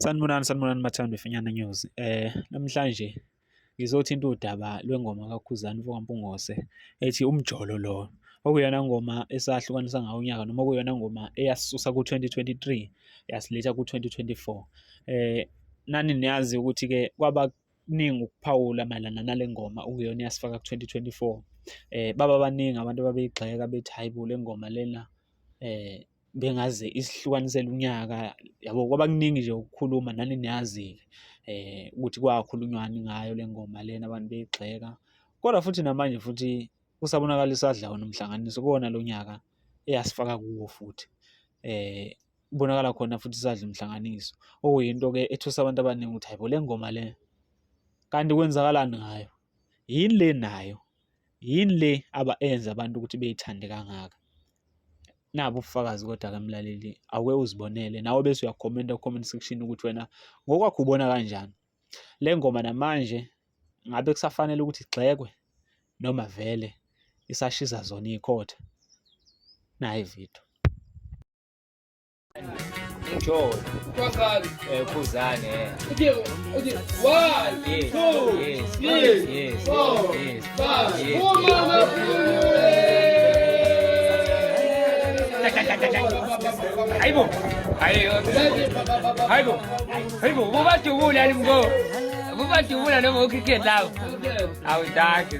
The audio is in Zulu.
Sanibonani, sanibonani bathandi beFinyana News. Namhlanje ngizothinta udaba lwengoma kaKhuzani mfoka Mpungose ethi Umjolo lo, okuyiyona ngoma esahlukanisa ngawo unyaka noma okuyiyona ngoma eyasisusa ku-2023 yasiletha ku-2024. Nani niyazi ukuthi-ke kwaba kuningi ukuphawula mayelana nale ngoma okuyiyona eyasifaka ku-2024. Baba baningi abantu ababeyigxeka bethi hhayi bo le ngoma lena bengaze isihlukanisele unyaka yabo, kwaba kuningi nje ukukhuluma nani niyazi-ke ukuthi kwakhulunywani ngayo le ngoma lena abantu beyigxeka. Kodwa futhi namanje futhi kusabonakala isadla wona umhlanganiso kuwona lo nyaka eyasifaka kuwo futhi kubonakala khona futhi isadla umhlanganiso, okuyinto-ke ethusa abantu abaningi ukuthi hhayi bo le ngoma le kanti kwenzakalani ngayo, yini le nayo, yini le aba eyenza abantu ukuthi beyithande kangaka? Nabu ubufakazi kodwa-ke mlaleli, awuke uzibonele nawe bese uyakhomenta ku-comment section ukuthi wena ngokwakho ubona kanjani. Le ngoma namanje ngabe kusafanele ukuthi igxekwe noma vele isashisa zona iy'khotha? Nayi ividiyo. Umjolo. Kwaqali. Khuzani eh. Uthi uthi 1 Yes, 2 yes, 3 yes, 4 yes, 5. yes. Uma ngaphumule. Hayibo. Hayi. Hayibo. Hayibo, bubadubula limgo. Bubadubula noma ucricket lawo. Awudaki.